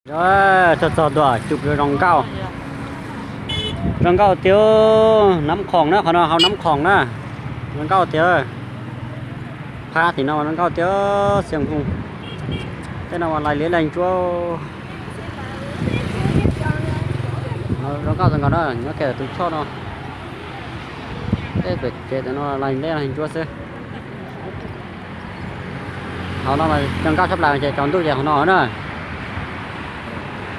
Txog txog ntua cub zoo nkauj, zoo nkauj tiag. Nab Khoom na, qhov no hauv Nab Khoom na. Zoo nkauj tiag. Phab tim no zoo nkauj tiag, Xiav Hoo. Tej no mas lais liab lais ntsuab. Zoo nkauj zoo nkauj na, nyob kiag tus choj no. Tej pem tsev tam no lais liab lais ntsuab xwb. Hauv no mas zoo nkauj tshaj plaws ces tsaus ntuj ces hauv no na.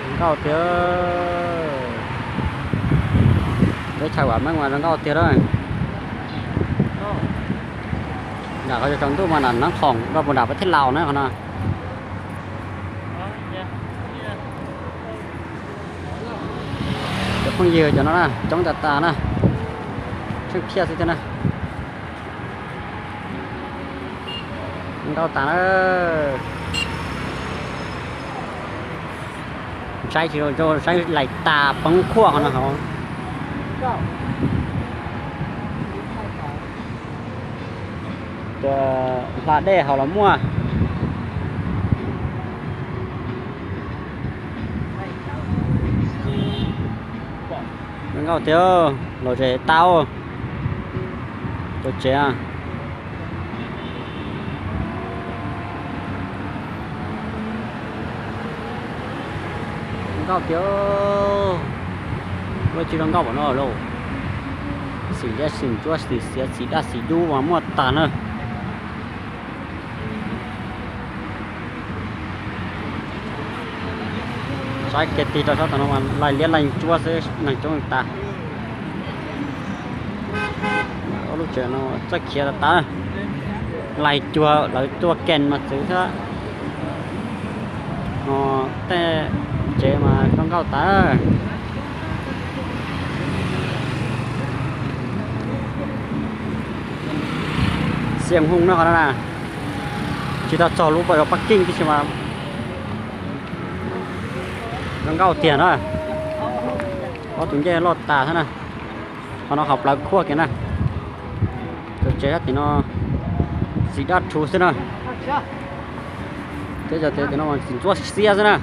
Zoo nkauj tiag. Teb chaws Vam Meej mas zoo nkauj tiag lawm. Nram qhov tsaus ntuj mas nram Nab Khoom, nram pem nram peb thib laus na qhov no. Cov phooj ywg cov no na coob tas tas na, tsheej phiaj xwb thiab na. Nkauj tas na. Saib tsis, saib lais tas poob khuaj qhov no hauv. Hla dej hauv los muaj. Zoo nkauj tiag, los zem tau. Cov tsev zoo nkauj tiag. Ua tsis zoo nkauj npaum no lauj. Xim liab xim ntsuab xim xiav xim daj xim dub mas muaj tag na. Saib kiag tig rau sab tom no mas lais liab lais ntsuab xwb, neeg coob tas. Ob lub tsev no txawj khiav tas tas. Lais cuag lawv tua kees mas txwv thiab. Tej tsev mas zoo nkauj tas. Xiav Hoo no qhov no na, tsis tau txog lub pas, parking tib si mas zoo nkauj tiag na. Ob tug ncej loj tas thiab na. Qhov no qhov plawv khuaj kiag na. Cov tsev sab tim no xim daj rhuv xwb na. Thiab cov tsev tim no mas xim ntsuab xiab xwb na.